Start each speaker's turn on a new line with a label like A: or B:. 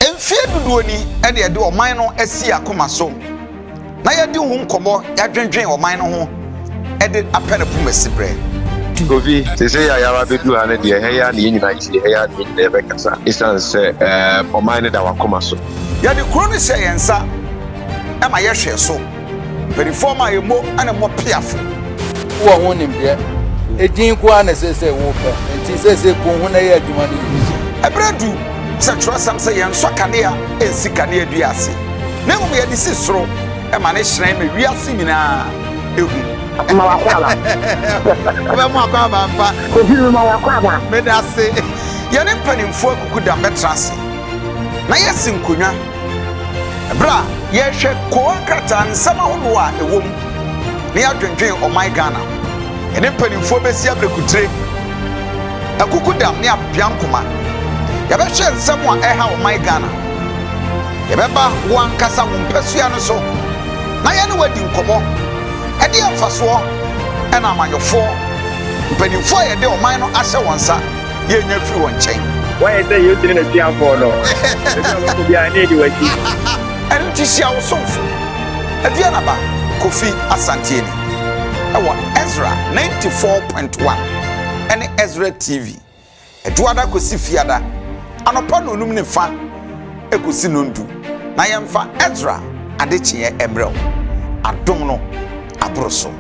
A: Mfeɛ dodoɔ ni na yɛde ɔman no asi yɛn akoma so na yɛadi ho nkɔmmɔ, yɛadwendwen ɔman no ho de apɛ no poma siberɛ.
B: Kofi, seesei a yɛaba abɛduru ha no deɛ, ɛha yi ara na yɛn nyinaa tie, ɛha yi ara na yɛn nyinaa yɛbɛkasa, ɛsiane sɛ ɔman no da w'akoma so.
A: Yɛde kuro no hyɛɛ yɛn nsa ma yɛhwɛɛ so. Mpanimfoɔ maa yɛn mo ne mo peafo.
C: Wowɔ ho nimdeɛ. Edin nko ara na seesei wopɛ. Enti seesei ku wo ho na yɛ adwuma no yiye.
A: Ɛberɛ adu sɛ twerɛsɛm sɛ yɛnsɔ kanea nsi kaneadua ase, na mmom yɛde si soro ma no hyerɛn ma wiase nyinaa hu.
D: Ma w'akwaaba.
A: Wobɛma w'akwaaba ampa.
D: Kofi mema w'akwaaba.
A: Meda ase. Yɛne mpanimfoɔ akukudam bɛtra ase na yɛasi nkonnwa bere a yɛrehwɛ kowa nkrataa nsɛm ahodoɔ a ɛwɔ mu na yɛadwendwen ɔman Ghana ho. Yɛne mpanimfoɔ bɛsi abrekutire, akukudam ne apepeankoma. Yɛbɛhwɛ nsɛm a ɛha ɔman Ghana. Yɛbɛba wo ankasa wo mpasua no so na yɛne wo adi nkɔmmɔ. Ɛdeɛn mfasoɔ na amanyɔfoɔ, mpanimfoɔ a yɛde ɔman no ahyɛ wɔn nsa, yɛnya firi wɔn nkyɛn?
E: Woayɛ sɛ Yesu ne n'asuafoɔ no. Baabi a wobɛkɔ biara, na yɛdi w'akyi.
A: Ɛno nti hyia wo somfo, Aduanaba Kofi Asante-Ani, wɔ Ezra 94.1 ne Ezra TV, Ɛdwoada kɔsi Fiada, anɔpa nnɔnnum ne fa kɔsi nnɔndu, na yɛmfa Ezra adekyeeɛ mmrɛ wo. Adom no aboro so.